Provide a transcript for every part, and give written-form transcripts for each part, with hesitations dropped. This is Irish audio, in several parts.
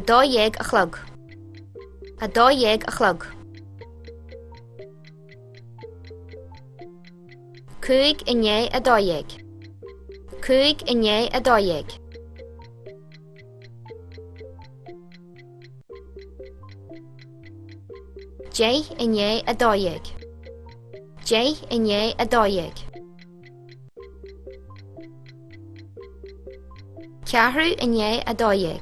12 a chlog. 12 a chlog. 12 i ndiaidh 12. 5 i ndiaidh 12. 10 i ndiaidh 12. 10 i ndiaidh 12. Ceathrú i ndiaidh 12.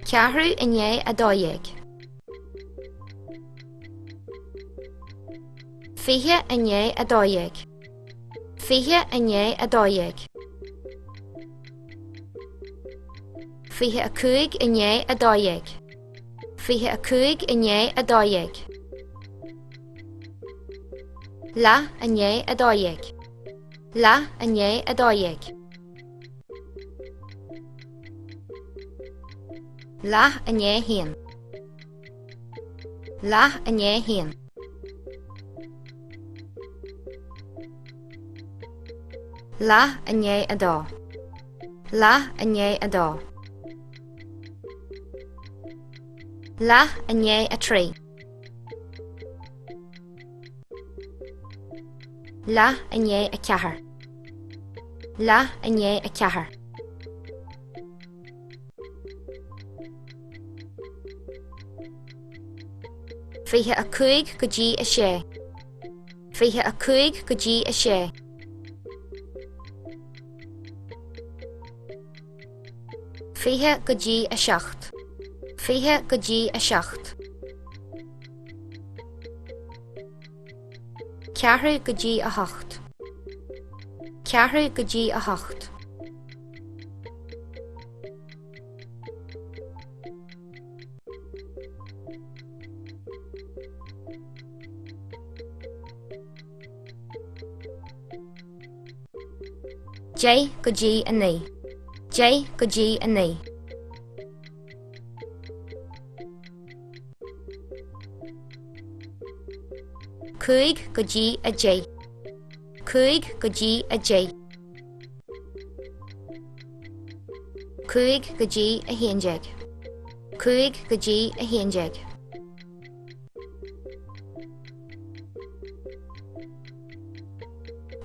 Ceathrú i ndiaidh 12. 20 i ndiaidh 12. 20 i ndiaidh 12. 25 i ndiaidh 12. 25 i ndiaidh 12. Leath i ndiaidh 12. Leath i ndiaidh 12. Leath i ndiaidh 1. Leath i ndiaidh 1. Leath i ndiaidh 2. Leath i ndiaidh 2. Leath i ndiaidh 3. Leath i ndiaidh 4. Leath i ndiaidh 4. 25 go dtí 6. 25 go dtí 6. 20 go dtí 7. 20 go dtí 7. Ceathrú go dtí 8. Ceathrú go dtí 8. 10 go dtí 9. 10 go dtí 9. 5 go dtí 10. 5 go dtí 10. 5 go dtí 11. 5 go dtí 11.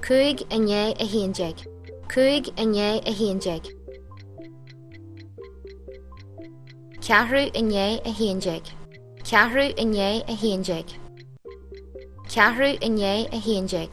5 i ndiaidh 11. 5 i ndiaidh 11. Ceathrú i ndiaidh 11. Ceathrú i ndiaidh 11. Ceathrú i ndiaidh 11.